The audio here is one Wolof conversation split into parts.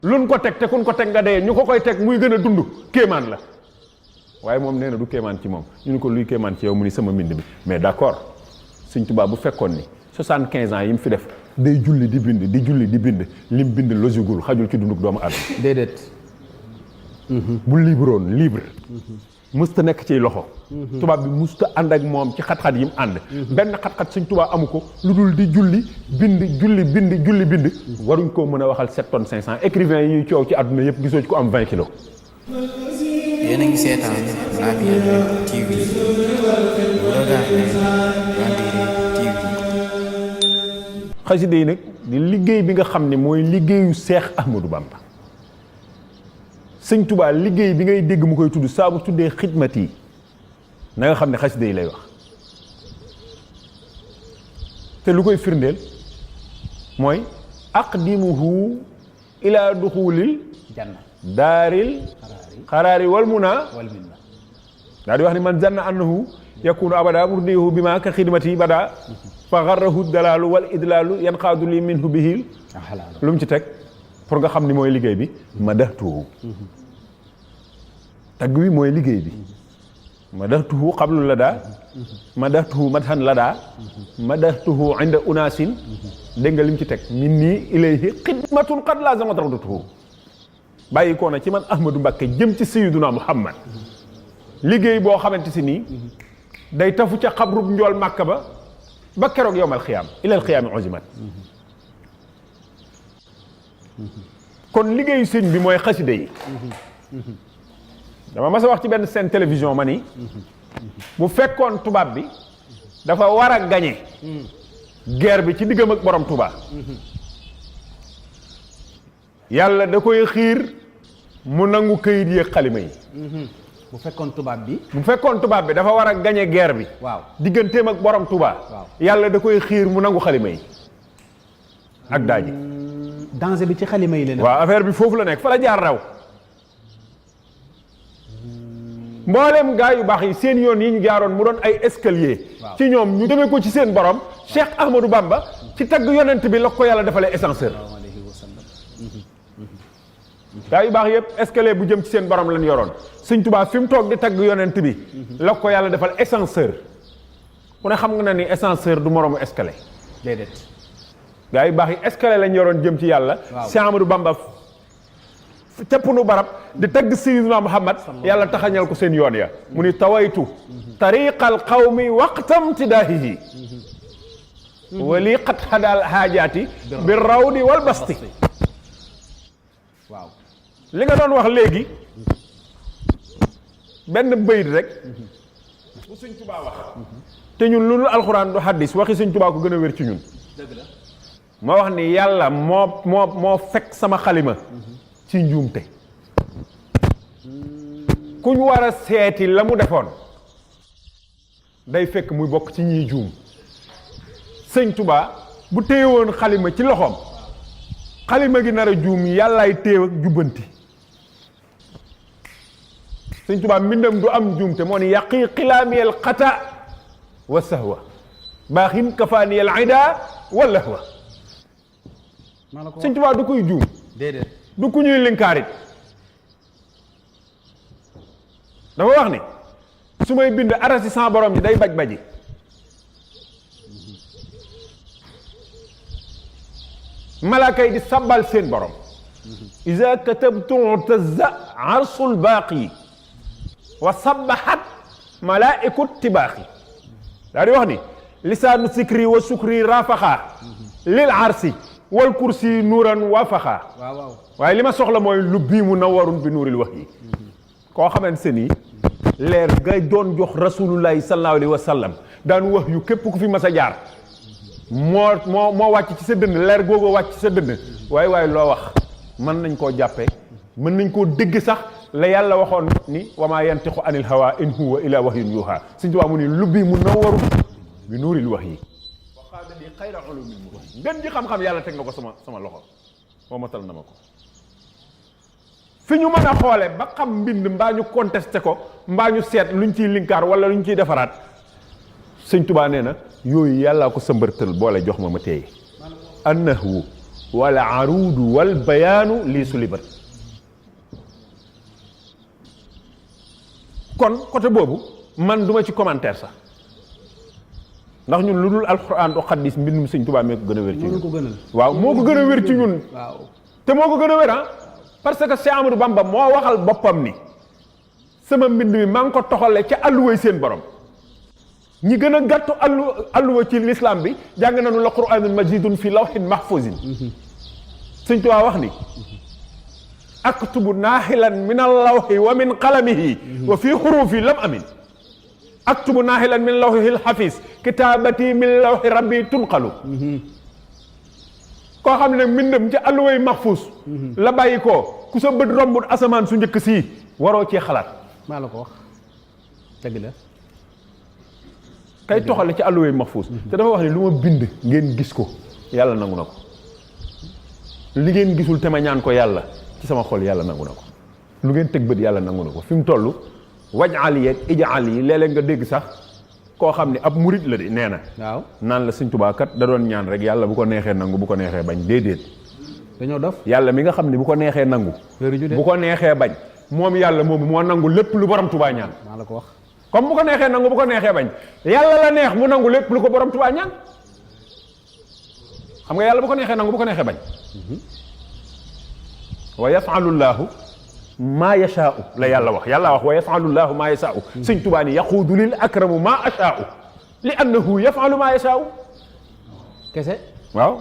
luñ ko teg te kun ko teg nga dee ñu ko koy teg muy gën a dund kéemaan la waaye moom nee na du kéemaan ci moom ñu ne ko luy kéemaan ci yow mu ni sama mbind bi mais d'accord Sëñ Tuubaa bu fekkoon ni 75 ans yi mu fi def day julli di bind di julli di bind lim bind logigul xajul ci dunduk doomu aadama déedéet. bu libroon libre musta nekk ci loxo tubaab bi musta ànd ak moom ci xat-xat yi mu ànd benn xat-xat Sëñ Tuubaa amu ko lu dul di julli bind julli bind waruñ koo mën a waxal 7 tonnes 500 écrivains yi ñuy coow ci àdduna yëpp gisoo ci ko am 20 kilos. yéen a ngi seetaan Labyrinth TV TV. xasida yi nag di liggéey bi nga xam ne mooy liggéeyu Seex Ahmadou Bamba Sëñ Tuubaa liggéey bi ngay dégg mu koy tudd saa bu tuddee xidmat yi na nga xam ne xasida yi lay wax te lu koy firndeel mooy aqdimuhu ila duxulil janna daaril xaraari wal muna wal minna. daa di wax ni man zanna annahu yakunu abada murdihu bi ma ka xidmati bada fa garrahu dalaalu wal idlaalu yanqaadu li minhu bihil lu mu ci teg pour nga xam ni mooy liggéey bi madahtuhu tagg wi mooy liggéey bi madahtuhu qablu lada madahtuhu madhan lada madahtuhu inda unaasin dégg nga lim ci teg min nii ilayhi xidmatun qad laazamat rawdatuhu bàyyi koo na ci man Ahmadou Mbacké jëm ci Sayyiduna Muhammad liggéey boo xamante si nii day tafu ca xabrub njool Màkka ba keroog yowmal xiyaam ilal xiyaami uzimat kon liggéeyu sëñ bi mooy xasida yi dama mas a wax ci benn seen télévision ma ni bu fekkoon tubaab bi dafa war a gañe guerre bi ci diggam ak borom Tuubaa yàlla da koy xiir mu nangu këyit yéeg xalima yi bu fekkoon tubaab bi dafa war a gañe guerre bi waaw digganteem ak borom Tuubaa waaw yàlla da koy xiir mu nangu xalima yi ak daaji danger bi ci xalima yi la. waaw affaire bi foofu la nekk fa la jaar raw mboolem gaa yu baax yi seen yoon yi ñu jaaroon mu doon ay escalier ci ñoom ñu demee ko ci seen borom Cheikh Ahmadou Bamba ci tagg yonent bi la ko yàlla defalee ascenseur gaa yu baax yëpp escalier bu jëm ci seen borom lañ yoroon Sëñ Tuubaa fi mu toog di tagg yonent bi la ko yàlla defal ascenseur ku ne xam nga na ni ascenseur du moroomu escalier déedéet. gaa yu baax yi escalier lañ yoroon jëm ci yàlla Cheikh Ahmadou Bamba tepp nu barab di tagg Sayyidina Muhammad yàlla taxañal ko seen yoon ya mu ni tawaytu tariqal qawmi waqtam tidaahihi wali qad hadal haajaati bi rawdi wal basti waaw li nga doon wax léegi benn bayit rek bu Sëñ Tuubaa wax te ñun lu dul alxuraan du hadis waxi Sëñ Tuubaa ko gën a wér ci ñun dëgg la ma wax ni yàlla moo fekk sama xalima ci njuumte kuñ war a seeti la mu defoon day fekk muy bokk ci ñiy juum Sëñ Tuubaa bu téye woon xalima ci loxoom xalima gi nar a juum yàllaay téew ak jubbanti Sëñ Tuubaa mbindam du am juumte moo ni yaqi xilaamiyal xata wa sahwa baaxin kafaaniyal ida wa lahwa Sëñ Tuubaa du koy juum déedéet du ku ñuy linkaarit dafa wax ni su may bind arasi sans borom ji day baj baji malaaka yi di sabbal seen borom iza katabtu tazza arsul baaqi wa sabbahat malaa'iku tibaaxi daa di wax ni lisaanu sikri wa sukri rafaxa lil arsi wal kursi nuuran wafaxa waaw waaye li ma soxla mooy lu bii mu nawarun bi nuuril wax yi koo xamante ni leer nga doon jox rasulullahi sallallahu alayhi wa sallam daan wax yu képp ku fi mas a jaar moo wàcc ci sa dënn leer googu wàcc ci sa dënn waaye loo wax mën nañ koo jàppe mën nañ koo dégg sax la yàlla waxoon ni wa maa yantiqu anil hawa in huwa illa wahyun yuha Sëñ Tuubaa mu ni lu bii mu nawarun bi nuuril wax yi waxaada di xayra ulumil ngeen ji xam-xam yàlla teg na ko sama loxo moo matal na ma ko fi ñu mën a xoole ba xam mbind mbaa ñu contesté ko mbaa ñu seet luñ ciy linkaar wala luñ ciy defaraat Sëñ Tuubaa nee na yooyu yàllaa ko sëmbërtël boole jox ma téye annahu wala aruudu wal bayaanu lii sulibat kon côté boobu man duma ci commentaire sax ndax ñun lu dul alxuraan o xaddis mbindum sëñ Tuubaa mee ko gën a wér ci ñun waaw moo ko gën a wér ci ñun te moo ko gën a wér parce que Cheikh Amadou Bamba moo waxal boppam ni sama mbind mi maa ngi ko toxale ca àlluway seen borom ñi gën a gàttu àlluwa ci l'islam bi jàng nañu la qur'anun majidun fi lawhin mahfuzin sëñ Tuubaa wax ni aktubu naaxilan min allawhi wa min qalamihi wa fi xurufi lam amin aktubu naaxilan min lawhi alxafis kitaabati min lawhi rabbi tunqalu koo xam ne mbindam ci àlluway mahfuz la bàyyi ko ku sa bët rombut asamaan su njëkk sii waroo cee xalaat maa la ko wax dëgg la kay toxale ci àlluway mahfuz te dafa wax ne lu ma bind ngeen gis ko yàlla nangu na ko li ngeen gisul te ma ñaan ko yàlla ci sama xol yàlla nangu na ko lu ngeen teg bët yàlla nangu na ko fi mu toll wajal yeeg ijaal yi léeg-léeg nga dégg sax koo xam ne ab murit la de nee na waaw naan la sëñ Tuubaa kat da doon ñaan rek yàlla bu ko neexee nangu bu ko neexee bañ déedéet dañoo dof yàlla mi nga xam ne bu ko neexee nangu bu ko neexee bañ moom yàlla moomu moo nangu lépp lu borom Tuubaa ñaan maa la ko wax comme bu ko neexee nangu bu ko neexee bañ yàlla la neex mu nangu lépp lu ko borom Tuubaa ñaan xam nga yàlla bu ko neexee nangu bu ko neexee bañ wa yafalu llaahu maa yashaau la yàlla wax yàlla wax wa yafalu llaahu maa yashaau sëñ Tuubaa ni yaquudu lil akramu maa ashaau li annahu yafalu maa yashaau kese waaw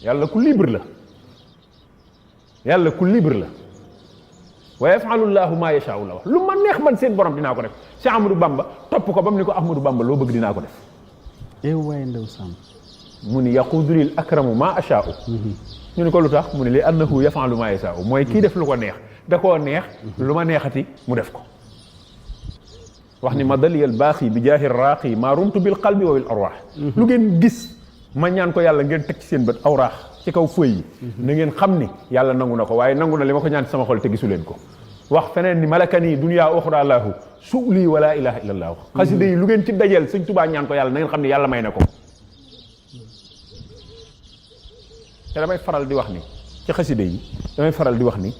yàlla ku libre la yàlla ku libre la wa yafalu llaahu maa yashaau la wax lu ma neex man seen borom dinaa ko def Cheikh Amadou Bamba topp ko ba mu ni ko Ahmadou Bamba loo bëgg dinaa ko def waaye ndaw Samb mu ni yaquudu lil akramu maa ashaau ñu ni ko lu tax mu ne li annahu yafalu ma yashaa mooy kii def lu ko neex da koo neex lu ma neexati mu def ko wax ni ma daliyal baaxi bi jaahi raaqi maa rumtu bil qalbi wa bil arwaax lu ngeen gis ma ñaan ko yàlla ngeen teg ci seen bët awraax ci kaw fëy yi na ngeen xam ni yàlla nangu na ko waaye nangu na li ma ko ñaan ci sama xol te gisu leen ko wax feneen ni malakani dunya uxra lahu suuli wala ilaha illa allah xasida yi lu ngeen ci dajeel sëñ Tuubaa ñaan ko yàlla na ngeen xam ni yàlla may na ko te damay faral di wax ni ci xaside yi damay faral di wax ni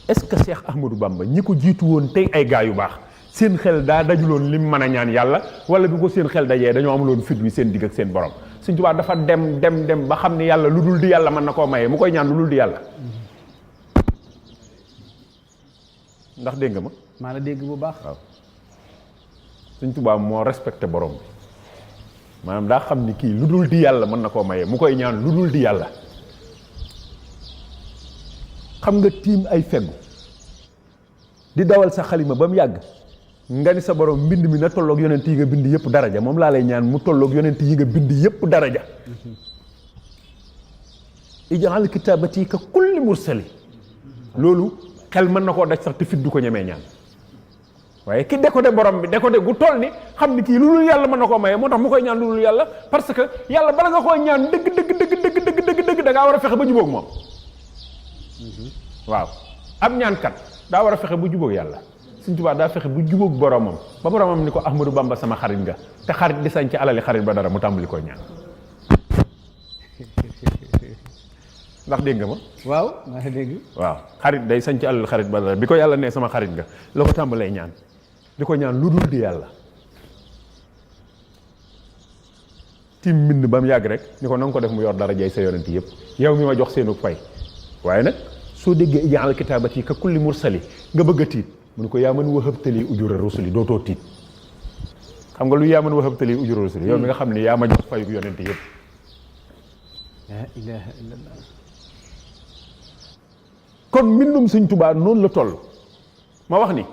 est-ce que Cheikh Ahmadou Bamba ñi ko jiitu woon tey ay gaa yu baax seen xel daa dajuloon lim mën a ñaan yàlla wala bi ko seen xel dajee dañoo amuloon fit wi seen digg ak seen borom Sëñ Tuubaa dafa dem ba xam ni yàlla lu dul di yàlla mën na koo maye mu koy ñaan lu dul di yàlla ndax dégg nga ma maa la dégg bu baax waaw Sëñ Tuubaa moo respecté borom bi maanaam daa xam ni kii lu dul di yàlla mën na koo maye mu koy ñaan lu dul di yàlla xam nga tiim ay feggu di dawal sa xalima ba mu yàgg nga ni sa borom mbind mi na tolloog yonent yi nga bind yëpp daraja moom laa lay ñaan mu tolloog yonent yi nga bind yëpp daraja ij'al kitaabati ka kulli mursali loolu xel mën na koo daj sax te fit du ko ñemee ñaan waaye ki décoder borom bi décoder gu toll ni xam ni kii lu dul yàlla mën na koo maye moo tax mu koy ñaan lu dul yàlla parce que yàlla bala nga koo ñaan dëgg da ngaa war a fexe ba jubóog moom waaw am ñaankat daa war a fexe bu jubóog yàlla Sëñ Tuubaa daa fexe bu jubóog boromam ba boromam ni ko Ahmadou Bamba sama xarit nga te xarit di sañ ci alali xarit ba dara mu tàmbali koo ñaan ndax dégg nga ma waaw maa ngi dégg waaw xarit day sañ ci alali xarit ba dara bi ko yàlla nee sama xarit nga la ko tàmbalee ñaan di ko ñaan lu dul di yàlla tim mbind ba mu yàgg rek ni ko na nga ko def mu yor dara jay sa yonent yëpp yow mi ma jox seenu fay waaye nag soo déggee ij'al kitaabati ka kulli mursali nga bëgg a tiit mu ne ko yaa man wahabtali ujura rusuli dootoo tiit xam nga lu yaa man wahabtali ujura rusuli yow mi nga xam ne yaa ma jox fayu yonent yëpp la ilaha illallah kon mbindum Sëñ Tuubaa noonu la toll ma wax ni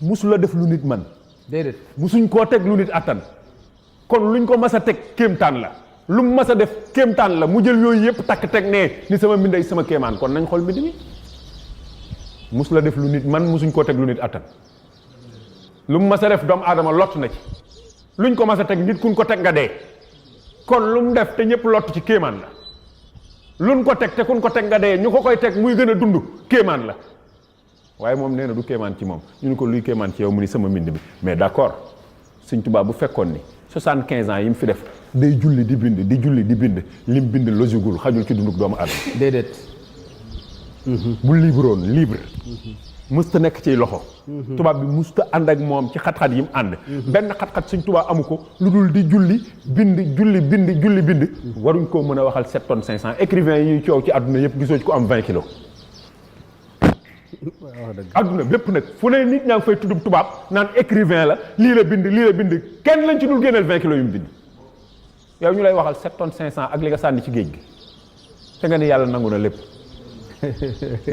musu la def lu nit man déedéet musuñ koo teg lu nit attan kon luñ ko mas a teg kéemtaan la lu mu mas a def kéemtaan la mu jël yooyu yëpp takk teg ne ni sama mbinday sama kéemaan kon nañ xool mbind mi mus la def lu nit man musuñ koo teg lu nit attan lu mu mas a def doomu aadama lott na ci luñ ko mas a teg nit kuñ ko teg nga dee kon lu mu def te ñëpp lott ci kéemaan la luñ ko teg te kuñ ko teg nga dee ñu ko koy teg muy gën a dund kéemaan la waaye moom nee na du kéemaan ci moom ñu ne ko luy kéemaan ci yow mu ni sama mbind bi mais d'accord Sëñ Tuubaa bu fekkoon ni 75 ans yi mu fi def day julli di bind di julli di bind lim bind logiqueul xajul ci dunduk doomu aadama. déedéet. bu libre musta nekk ciy loxo. tubaab bi musta ànd ak moom ci xat-xat yi mu ànd. benn xat-xat suñ tubaab amu ko lu dul di julli bind. waruñ koo mën a waxal 7 tonnes 500 écrivain yi ñuy coow ci àdduna yëpp gisoo ci ko am 20 kilos. àdduna bépp nag fu ne nit ñaa ngi fay tuddub tubaab naan écrivain la lii la bind kenn lañ ci dul génneel 20 kilos yu mu bind. yow ñu lay waxal 7 tonnes 500 ak li nga sànni ci géej gi te nga ni yàlla nangu na lépp.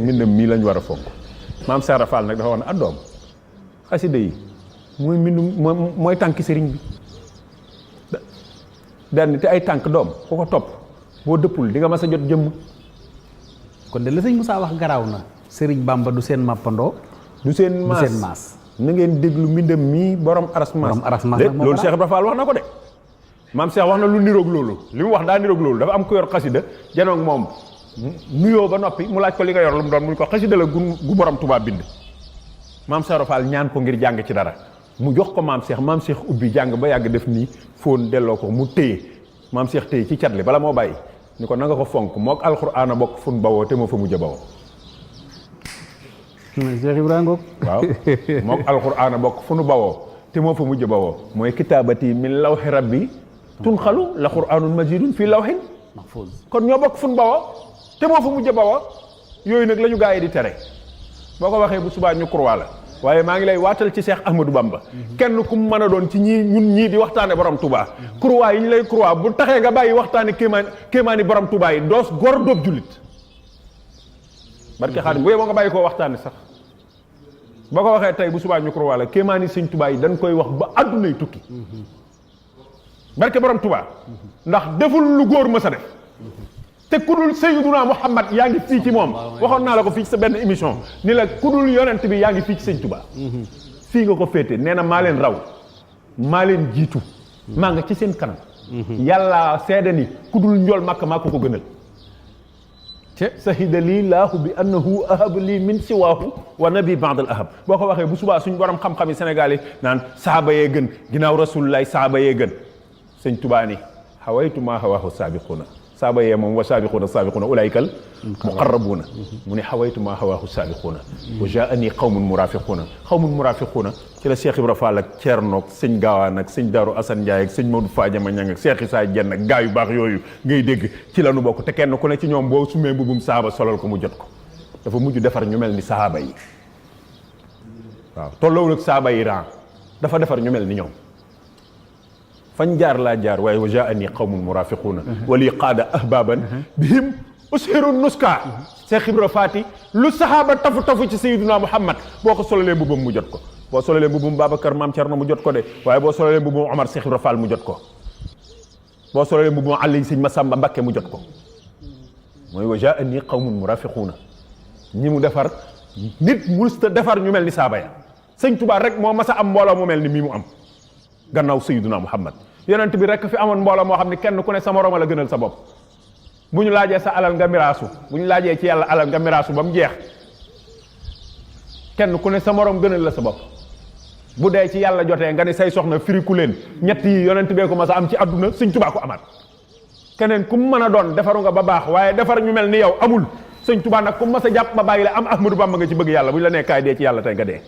mbindam mii lañ war a fonk maam Seera Fall nag dafa wax ne addoom xasida yi mooy mbindum mooy tànki sëriñ bi denn te ay tànk doom ku ko topp boo dëppul di nga mas a jot jëmm. kon de la sëñ Moussa wax garaaw na. Sëriñ Bamba du seen mappandoo. du seen maas na ngeen déglu mbindam mii borom aras maas loolu Cheikh Ibra Fall wax na ko de. maam Cheikh wax na lu niroog loolu li mu wax daa niroog loolu dafa am ko yor xasida janoog moom nuyoo ba noppi mu laaj ko li nga yor lu mu doon mu ko xasida la gu borom Tuubaa bind. maam Cheikh Fall ñaan ko ngir jàng ci dara mu jox ko maam Cheikh ubbi jàng ba yàgg def nii fóon delloo ko mu téye maam Cheikh téye ci cat li bala moo bàyyi ni ko na nga ko fonk mook alxuraan a bokk fun bawoo te moo fa mujj bawoo. Cheikh Ibrahima waaw mook alxuraan a bokk fu nu bawoo te moo fa mujj bawoo mooy kitaabati min lawxi rabbi tun xalu la quraanun majidun fii lawxin mahfuz kon ñoo bokk fun bawoo te moo fa mujj bawoo yooyu nag la ñu gaa yi di tere boo ko waxee bu subaa ñu croix la waaye maa ngi lay waatal ci Cheikh Ahmadou Bamba kenn ku mu mën a doon ci ñun ñii di waxtaane borom Touba croix yi ñu lay croix bu taxee nga bàyyi waxtaane kéemaani borom Touba yi doos gor doob jullit barke Xaadim bu yeboo nga bàyyi koo waxtaane sax boo ko waxee tey bu subaa ñu croix la kéemaani sëñ Touba yi dañ koy wax ba àddunay tukki barke borom Touba ndax deful lu góor mës a def te kudul Sayyiduna Muhammad yaa ngi fii ci moom waxoon naa la ko fii ci sa benn émission ni la kudul yonent bi yaa ngi fii ci sëñ Touba fii nga ko féete nee na maa leen raw maa leen jiitu maa nga ci seen kanam yàlla seede ni kudul njool màkk maa ko gënal te sahida lii laahu bi annahu ahab lii min siwaahu wa nabi ba'd al ahab boo ko waxee bu subaa suñ borom xam-xam yi Sénégal yi naan saaba yee gën ginnaaw rasulullah saaba yee gën sëñ Touba ni hawaytu maa hawaahu saabiquuna saaba yee moom wa saabiquuna ulaykal muqarrabuuna mu ne hawaytu maa hawaahu saabiquuna wa jaani qawmun muraafiquuna ci la Cheikh Ibra Fall ak Ceerno ak sëñ Gaawaan ak sëñ Daaru Asan Njaay ak sëñ Modou Fadiama Ñang ak Cheikh Issa Dieng ak gaa yu baax yooyu ngay dégg ci la nu bokk te kenn ku ne ci ñoom boo sumee mbubum saaba solal ko mu jot ko dafa mujj defar ñu mel ni saaba yi waaw tolloowul ak saaba yi ran dafa defar ñu mel ni ñoom fañ jaar laa jaar waaye wa jaani qawmun murafiquuna wali qaada ahbaban bihim ushiru nuska Cheikh Ibra Faati lu sahaaba tafu ci Sayyiduna Muhammad boo ko solalee mbubam mu jot ko boo solalee mbubum Babacar Maam Cerno mu jot ko de waaye boo solalee mbubum Omar Cheikh Ibra Fall mu jot ko boo solalee mbubum Ali Sëñ Masamba Mbakke mu jot ko mooy wa jaani qawmun murafiquuna ñi mu defar nit musta defar ñu mel ni saaba ya Sëñ Tuubaa rek moo mas a am mbooloo mu mel ni mii mu am gannaaw Sayyiduna Muhammad yonent bi rek fi amoon mbooloo moo xam ne kenn ku ne sa moroom la gënal sa bopp bu ñu laajee sa alal nga miraasu bu ñu laajee ci yàlla alal nga miraasu ba mu jeex kenn ku ne sa moroom gënal la sa bopp bu dee ci yàlla jotee nga ne say soxna firiku leen ñett yi yonent bee ko mas a am ci àdduna Sëñ Tuubaa ko amaat keneen ku mu mën a doon defaru nga ba baax waaye defar ñu mel ni yow amul Sëñ Tuubaa nag ku mu mas a jàpp ba bàyyi la am Ahmadou Bamba nga ci bëgg yàlla bu ñu la nee kaay dee ci yàlla tey nga dee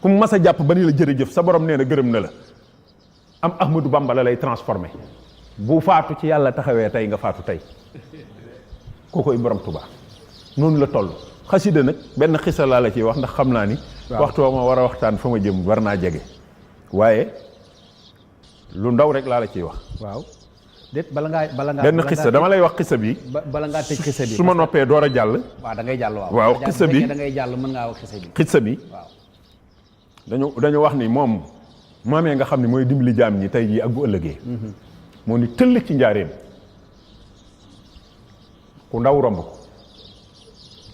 ku mu mas a jàpp ba ni la jërëjëf sa borom nee na gërëm na la am Ahmadou Bamba la lay transformé bu faatu ci yàlla taxawee tey nga faatu tey kookoy borom Touba noonu la toll xasida nag benn xisa laa la ciy wax ndax xam naa ni waxtu ma war a waxtaan fa ma jëm war naa jege waaye lu ndaw rek laa la ciy wax waaw déet bala ngaa benn xisa dama lay wax xisa bi bala ngaa tëj xisa bi su ma noppee door a jàll waaw da ngay jàll waaw xisa bi da ngay jàll mën ngaa wax xisa bi xisa bi waaw dañu wax ni moom maamee nga xam ne mooy dimbali jaam ñi tey jii ak bu ëllëgee moo ni tëll ci njaareem ku ndaw romb ko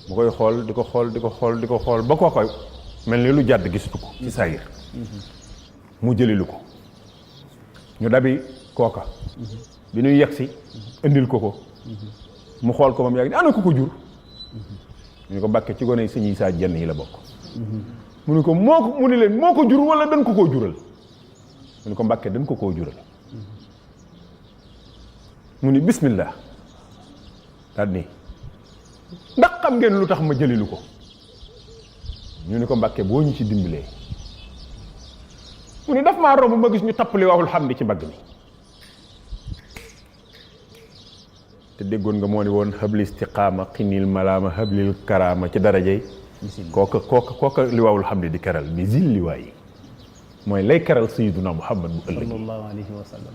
mu koy xool di ko xool ba koo koy mel ni lu jàdd gisatu ko ci saayir mu jëlilu ko ñu dabi kooka bi ñuy yegsi indil ko mu xool ko moom yàgg ni ana ko jur ñu ko Mbàkke ci gone Sëñ Isaa Jenn yi la bokk mu ni ko mu ni leen moo ko jur wala dañ ko koo jural mu ni ko Mbàkke dañ ko koo jural mu ni bismillah daal ni ndax xam ngeen lu tax ma jëlilu ko ñu ni ko Mbàkke boo ñu ci dimbalee mu ni daf maa romb ma gis ñu tappali waxul hamdi ci mbagg mi te déggoon nga moo ni woon habli istiqaama xinil malaama hablil karaama ci darajey kooka li waawul hamdi di keral bi zil liwaay yi mooy lay keral sayyiduna Muhammad bu ëllëg sallallahu alayhi wa sallam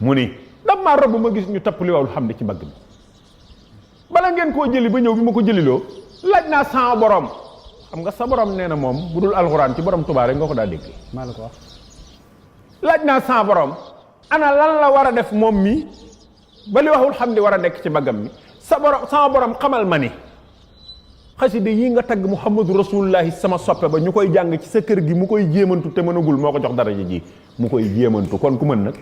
mu ni daf maa romb ma gis ñu tappali waawul hamdi ci mbagg mi bala ngeen koo jëli ba ñëw bi ma ko jëliloo laaj naa sama borom xam nga sa borom nee na moom bu dul alxuraan ci borom Tuubaa rek nga ko daa dégg maa la ko wax laaj naa sama borom ana lan la war a def moom mi ba li waxul xam di war a nekk ci mbaggam mi sama borom xamal ma ni xasida yi nga tagg Muhammadu Rasulullahi sama soppe ba ñu koy jàng ci sa kër gi mu koy jéemantu te mënagul moo ko jox daraja ji mu koy jéemantu kon ku mën nag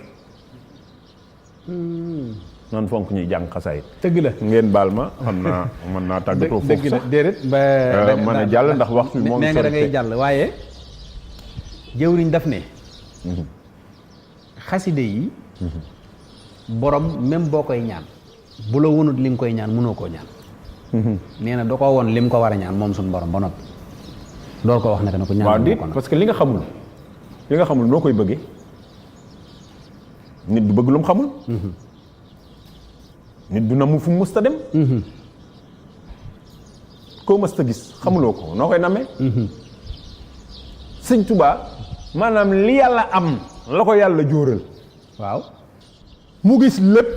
noonu fonk ñuy jàng xasaayit dëgg la ngeen baal ma xam naa mën naa tàggatoo foofu sax déedéet mën a jàll ndax waxtu bi moo ngi nee nga da ngay jàll waaye jëwriñ daf ne xaside yi borom même boo koy ñaan bu la wonut li nga koy ñaan mënoo koo ñaan nee na da ko woon lim ko war a ñaan moom suñu borom ba noppi door ko wax ne ko ñaan waaw dit parce que li nga xamul noo koy bëggee nit du bëgg lu mu xamul nit du namu fu mu mësta dem koo mësta gis xamuloo ko noo koy namee sëñ Tuubaa maanaam li yàlla am la ko yàlla jóoral waaw mu gis lépp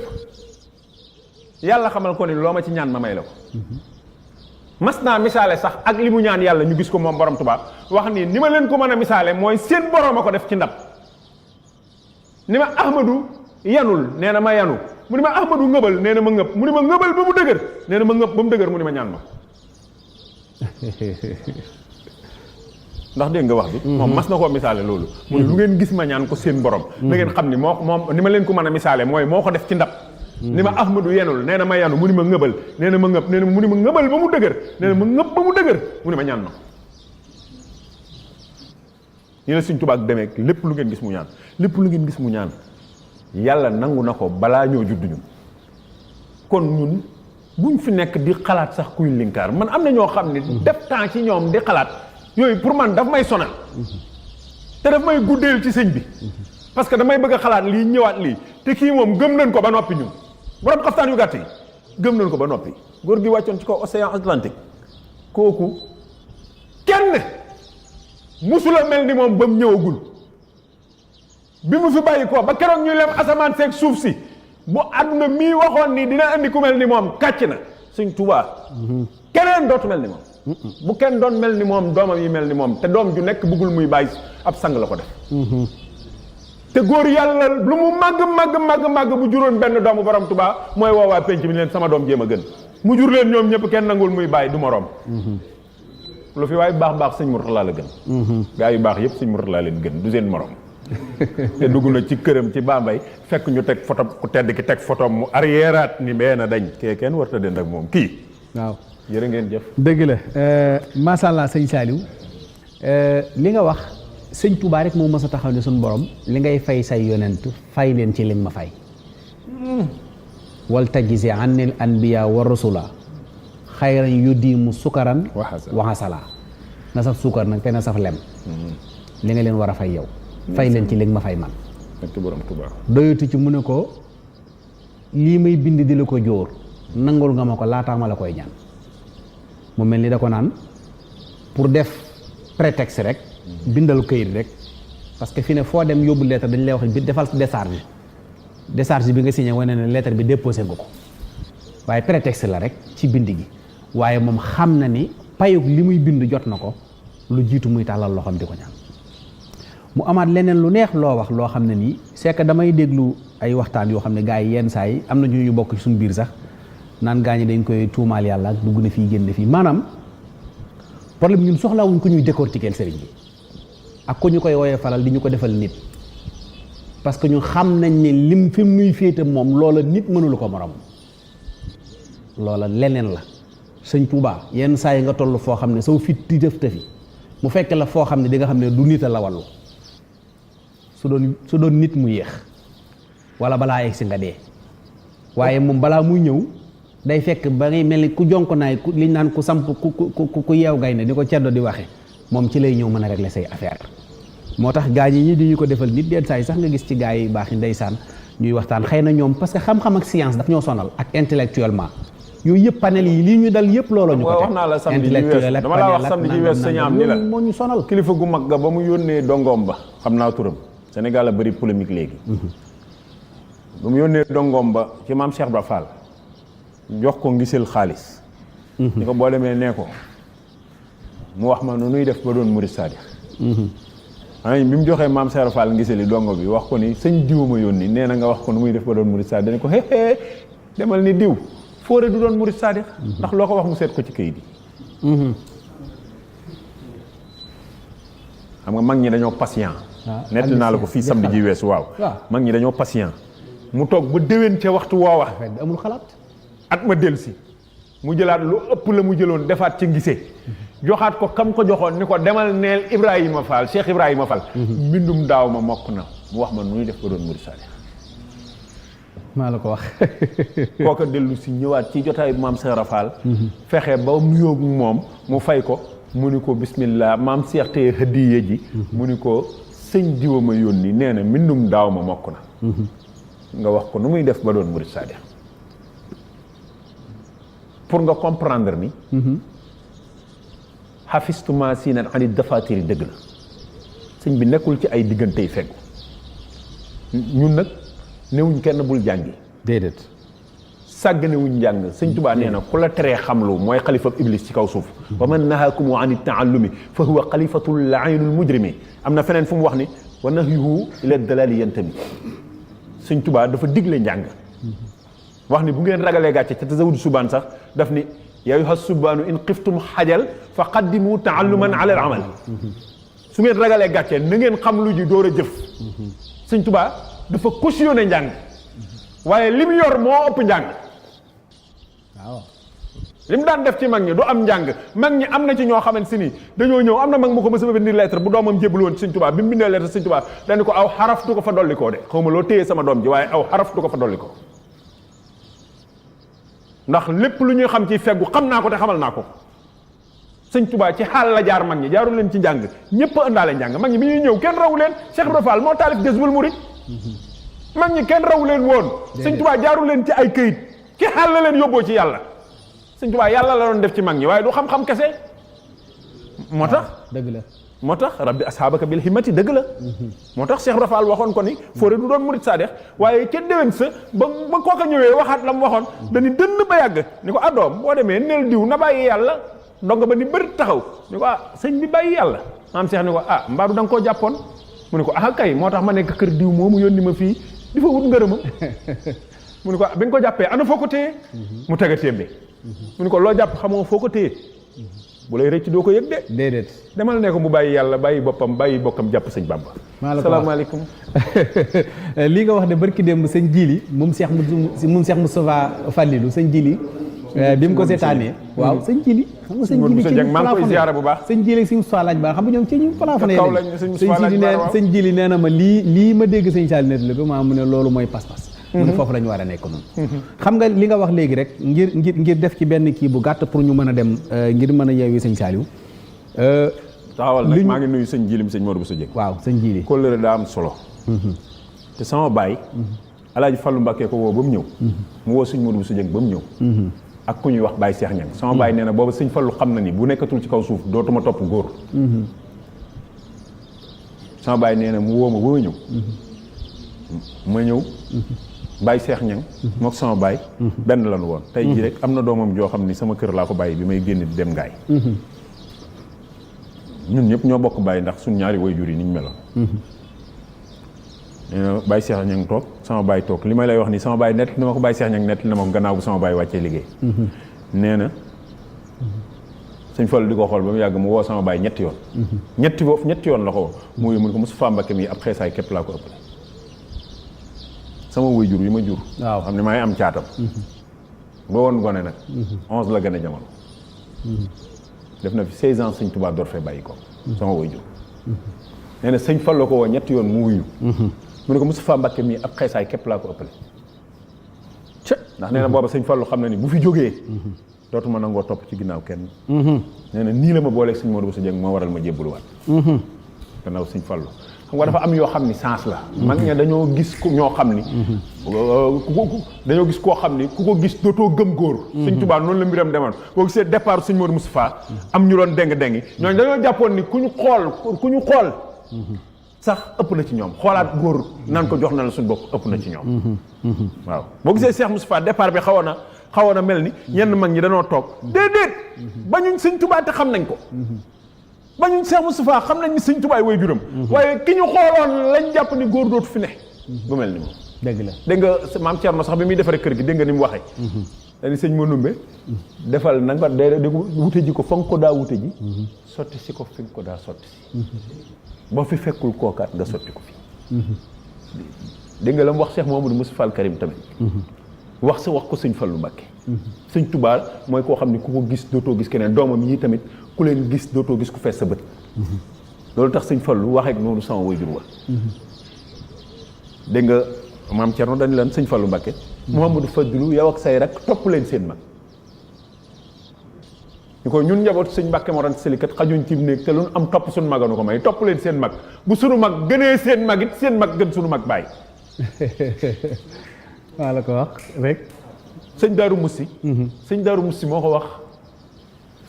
yàlla xamal ko ni loo ma ci ñaan ma may la ko mas naa misaale sax ak li mu ñaan yàlla ñu gis ko moom borom Tuubaa wax ni ni ma leen ko mën a misaale mooy seen borom a ko def ci ndab ni ma Ahmadu yanul nee na ma yanu mu ni ma Ahmadu ngëbal nee na ma ngëb mu ni ma ngëbal ba mu dëgër nee na ma ngëb ba mu dëgër mu ni ma ñaan ma ndax dégg nga wax bi moom mas na koo misaale loolu mu ne lu ngeen gis ma ñaan ko seen borom na ngeen xam ni moom ni ma leen ko mën a misaale mooy moo ko def ci ndab ni ma Ahmadu yenul nee na ma yanu mu ni ma ngëbal nee na ma ngëb nee na mu ni ma ngëbal ba mu dëgër nee na ma ngëb ba mu dëgër mu ni ma ñaan ma ñu ne Sëñ Tuubaa ak demeek lépp lu ngeen gis mu ñaan lépp lu ngeen gis mu ñaan yàlla nangu na ko balaa ñoo judd ñun kon ñun buñ fi nekk di xalaat sax kuy linkaar man am na ñoo xam ne def temps ci ñoom di xalaat yooyu pour man daf may sonal te daf may guddeel ci sëñ bi parce que damay bëgg a xalaat lii ñëwaat lii te kii moom gëm nañ ko ba noppi ñun borom xaftaan yu gàtt yi gëm nañ ko ba noppi góor gi wàccoon ci kaw océan Atlantique kooku kenn musula mel ni moom ba mu ñëwagul bi mu fi bàyyi ko ba keroog ñuy lem asamaan seeg suuf si bu àdduna mii waxoon ni dina andi ku mel ni moom kàcc na Sëñ Tuubaa keneen dootu mel ni moom bu kenn doon mel ni moom doomam yi mel ni moom te doom ju nekk bëggul muy bàyyi ab sang la ko def te góor yàlla lu mu màgg bu juróon benn doomu borom Tuubaa mooy woowaa penc bi leen sama doom jéem a gën mu jur leen ñoom ñëpp kenn nangul muy bàyyi du moroom lu fi waaye baax Sëñ Murtala la gën gaa yu baax yëpp Sëñ Murtala leen gën du seen moroom te dugg na ci këram ci Bambey fekk ñu teg photo ku tedd ki teg photo mu arrièreaat ni benn dañ kee kenn warta dend ak moom kii waaw jërë ngeen jëf dëgg la macha allah sëñ Saliou li nga wax sëñ Touba rek moo mës a taxaw ne suñu borom li ngay fay say yonent fay leen ci li ma fay wal tajisi anil anbiya wa rasula xayran yudimu sukaran waxasala na saf sukar nag te na saf lem li nga leen war a fay yow fay leen ci li ma fay man doyatu ci mu ne ko lii may bind di la ko jóor nangul nga ma ko laataa ma la koy ñaan mu mel ni da ko naan pour def prétexte rek bindal këyit rek parce que fi ne foo dem yóbbu lettre dañ lay wax bi defal décharge bi nga signé wane ne lettre bi déposé nga ko waaye prétexte la rek ci bind gi waaye moom xam na ni payug li muy bind jot na ko lu jiitu muy tàllal loxoom di ko ñaan mu amaat leneen lu neex loo wax loo xam ne nii c'est que damay déglu ay waxtaan yoo xam ne gars yi yenn saa yi am na ñu bokk ci suñu biir sax naan gaa ñi dañ koy tuumaal yàlla ak dugg na fii génn fii maanaam problème ñun soxlawuñ ko ñuy décortiquer sëriñ bi ak ko ñu koy woyee falal di ñu ko defal nit parce que ñu xam nañ ne lim fi muy féete moom loola nit mënulu ko morom loola leneen la sëñ Tuubaa yenn saa yi nga toll foo xam ne saw fit di def tëfi mu fekk la foo xam ne di nga xam ne du nit a la wallu su doon nit mu yéex wala balaa egg si nga dee waaye moom balaa muy ñëw day fekk ba ngay mel ni ku jonk naay ku liñ naan ku samp ku yeew gaynde ni ko ceddo di waxe moom ci lay ñëw mën a régler say affaire moo tax gaa yi ñi di ñu ko defal nit deen saa yi sax nga gis ci gaa yi baax yi ndeysaan ñuy waxtaan xëy na ñoom parce que xam-xam ak science daf ñoo sonal ak intellectuellement yooyu yëpp panel yi lii ñu dal yëpp looloo ñu ko teg wax naa la samedi ji wees dama laa wax samedi ji wees sëñ am ni la moo ñu sonal kilifa gu mag ga ba mu yónnee dongoom ba xam naa turam Sénégal a bëri polémique léegi ba mu yónnee dongoom ba ci maam Cheikh Ibra Fall jox ko ngiseel xaalis ni ko boo demee nee ko mu wax ma nu nuy def ba doon murid sadiq bi mu joxee maam Cheikh Ibra Fall ngiseel yi dongo bi wax ko ni sëñ diw ma yónni nee na nga wax ko nu muy def ba doon murid sadiq dañ ko hee demal ni diw Fóore du doon murid sadiq ndax loo ko wax mu seet ko ci kayit yi xam nga mag ñi dañoo patient nett naa la ko fii samedi ji weesu waaw mag ñi dañoo patient mu toog ba déwén ca waxtu woowa amul xalaat at ma dellusi mu jëlaat lu ëpp la mu jëloon defaat ci gisee joxaat ko kam ko joxoon ni ko demal neel Ibrahima Fall Cheikh Ibrahima Fall mbindum daaw ma mokk na mu wax ma nu ñuy def ba doon murid sadiq maa la ko wax kooka dellu si ñëwaat ci jotaay maam Cheikh Ibra Fall fexe ba nuyoo moom mu fay ko mu ni ko bismillah maam Cheikh tey hadiye ji mu ni ko sëñ diwa ma yónni nee na mbindum daaw ma mokk na nga wax ko nu muy def ba doon murid sadiq pour nga comprendre ni xafistuma sinan ani dafatiri dëgg la sëñ bi nekkul ci ay diggantey feggu ñun nag newuñ kenn bul jàngi déedéet sàgganewuñ njàng sëñ Tuubaa nee na ku la teree xamlu mooy xalifab iblis ci kaw suuf wa man nahaakumu an taallumi fa huwa xalifatul laayinul mujrimi am na feneen fu mu wax ni wa nahyuhu ila dalali yantami sëñ Tuubaa dafa digle njàng wax ni bu ngeen ragalee gàcce ca tazawud subaan sax daf ni yaa ayyuha subaanu in xiftum xajal fa qaddimu taalluman ala al amal su ngeen ragalee gàcce na ngeen xam lu ji door a jëf sëñ Tuubaa dafa cautionné njàng waaye li mu yor moo ëpp njàng waaw li mu daan def ci mag ñi du am njàng mag ñi am na ci ñoo xamante ni dañoo ñëw am na mag mu ko mës a bind lettre bu doomam jébbalu woon sëñ Tuubaa bi mu bindee lettre sëñ Tuubaa dañu ko aw xaraf du ko fa dolli koo de xaw ma loo téye sama doom ji waaye aw xaraf du ko fa dolli ko ndax lépp lu ñuy xam ci feggu xam naa ko te xamal naa ko sëñ Tuubaa ci xaal la jaar mag ñi jaarul leen ci njàng ñëpp a ëndaale njàng mag ñi bi ñuy ñëw kenn rawu leen Cheikh Ibra Fall moo taalif Jazbul Murid mag ñi kenn rawu leen woon sëñ Tuubaa jaarul leen ci ay këyit ci xaal la leen yóbboo ci yàlla sëñ Tuubaa yàlla la doon def ci mag ñi waaye du xam-xam kese moo tax dëgg la moo tax rabbi ashaabaka bil himmati dëgg la moo tax Cheikh Ibra Fall waxoon ko ni Fóore du doon murid sadiq waaye ca déwén sa ba kooka ñëwee waxaat la mu waxoon dañu dënn ba yàgg ni ko addoom boo demee neel diw na bàyyi yàlla ndongo ba ni bëri taxaw ni ko sëñ bi bàyyi yàlla maam Cheikh ni ko mbaadu da nga koo jàppoon mu ni ko kay moo tax ma nekk kër diw moomu yónni ma fii di fa wut ngërëmam mu ni ko bi nga ko jàppee ana foo ko téye mu tega téembe mu ni ko loo jàpp xamoo foo ko téye bu lay rëcc doo ko yëg de déedéet demal ne ko mu bàyyi yàlla bàyyi boppam bàyyi bokkam jàpp sëñ Bamba salaamaaleykum lii nga wax de barki démb sëñ Jili moom Cheikh Moustapha Fallilou sëñ Jili bi mu ko seetaanee waaw sëñ Jili xam nga sëñ Jili ci maa ngi koy ziyaara bu baax sëñ Jili ak sëñ Moustapha laaj baax xam nga ñoom ci ñu plafonné sëñ Jili nee na ma lii ma dégg sëñ Sall net la ko maa mu ne loolu mooy pas-pas mu ne foofu la ñu war a nekk noonu xam nga li nga wax léegi rek ngir def ci benn kii bu gàtt pour ñu mën a dem ngir mën a yeewi sëñ Saliou taxawal nag maa ngi nuyu sëñ Jilim sëñ Modou Bousso Dieng waaw sëñ Jili kóllëre daa am solo te sama baay Alaaji Fallu Mbàkke ko woo ba mu ñëw mu woo sëñ Modou Bousso Dieng ba mu ñëw ak ku ñuy wax Baye Cheikh Niang sama baay nee na booba sëñ Fallu xam na ni bu nekkatul ci kaw suuf dootuma topp góor sama baay nee na mu woo ma ba ma ñëw ma ñëw Baye Cheikh Niang mook sama baay benn lañu woon tey jii rek am na doomam joo xam ni sama kër laa ko bàyyi bi may génn di dem ngaay ñun ñëpp ñoo bokk bàyyi ndax suñ ñaari waajur yi ni ñu meloon nee na Baye Cheikh Niang toog sama baay toog li may lay wax ni sama baay nett na ma ko Baye Cheikh Niang nett na ma ko gannaaw bu sama baay wàccee liggéey nee na sëñ Fallu di ko xool ba mu yàgg mu woo sama baay ñetti yoon ñetti yoon la ko woo mu mun ko Moustapha Mbacké mi ab xeesaay képp laa ko ëppale sama waajur yi ma jur waaw xam ne maa ngi am caatam ba woon gone nag 11 la gën a jamono def na fi 16 ans sëñ Tuubaa door fee bàyyi ko sama waajur nee na sëñ Fallu ko woo ñetti yoon mu wuyu mu ne ko Moustapha Mbacké mii ab xeesaay képp laa ko ëppale ndax nee na booba sëñ Fallu xam na ni bu fi jógee dootuma nangoo topp ci ginnaaw kenn nee na nii la ma booleeg sëñ Modou Bousso Dieng moo waral ma jébbaluwaat gannaaw sëñ Fallu xam nga dafa am yoo xam ni sens la mag ña dañoo gis ñoo xam ni dañoo gis koo xam ni ku ko gis dootoo gëm góor sëñ Tuubaa noonu la mbiram demoon boo gisee départ sëñ Modou Moustapha am ñu doon déng-déngi ñooñu dañoo jàppoon ni ku ñu xool sax ëpp na ci ñoom xoolaat góor naan ko jox na la suñu bopp ëpp na ci ñoom waaw boo gisee Cheikh Moustapha départ bi xawoon na mel ni ñenn mag ñi dañoo toog déedéet bañuñ sëñ Tuubaa te xam nañ ko bañuñ Cheikh Moustapha xam nañ ni sëñ Tuubaa way juram waaye ki ñu xooloon lañ jàpp ni góor dootu fi ne bu mel ni moom dëgg la dégg nga maam Thierno sax bi muy defaree kër gi dégg nga ni mu waxee dañu sëñ Manoumbe defal na nga de wute ji ko fa nga ko daa wute ji sotti si ko fi nga ko daa sotti si boo fi fekkul kookaat nga sotti ko fi dégg nga la mu wax Cheikh Mouhamadou Moustapha al Karim tamit wax ko sëñ Fallu Mbàkke sëñ Tuubaa mooy koo xam ne ku ko gis dootoo gis keneen doomam yi tamit ku leen gis dootoo gis ku fees sa bët loolu tax sëñ Fallu waxeek noonu sama wayjur wa dégg nga maam Thierno dañu leen sëñ Fallu Mbàkke Mouhamadou Fadilu yow ak say rek topp leen seen mag ñu ko ñun njabootu sëñ Mbàkke Mor Anta Sali kat xajuñ ci néeg te lu am topp suñu maganu ko may topp leen seen mag bu sunu mag gënee seen mag it seen mag gën sunu mag bàyyi waa la ko wax rek sëñ Daaru Musti sëñ Daaru Musti moo ko wax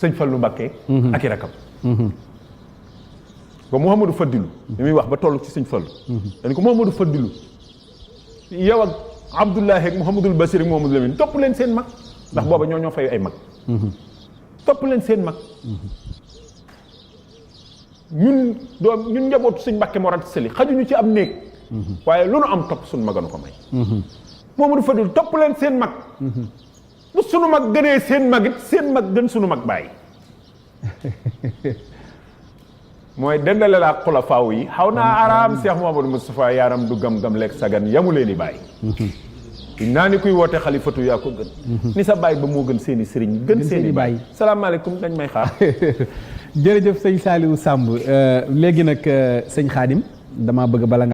sëñ Fallu Mbàkke ak i rakam ba Mouhamadou Fadilu li muy wax ba toll ci sëñ Fallu dañ ko Mouhamadou Fadilu yow ak Abdoulahi ak Mouhamadul Basir ak Mouhamadou Lamine topp leen seen mag ndax booba ñoo fay ay mag topp leen seen mag ñun njabootu sëñ Mbàkke Mor Anta Sali xajuñu ci am néeg waaye lu nu am topp suñu maganu ko may Mouhamadou Fadil topp leen seen mag bu sunu mag gënee seen mag it seen mag gën sunu mag bàyyi mooy dendale laa xulafaaw yi xaw naa araam Cheikh Mouhamadou Moustapha yaaram du gam-gam lekk sagan yamu leen i bàyyi naa ni kuy woote xalifatu yaa ko gën ni sa bàyyi ba moo gën seen i sëriñ gën seen i bàyyi salaamaaleykum dañ may xaar jërëjëf sëñ Saliou Samb léegi nag sëñ Xaadim dama bëgg bala nga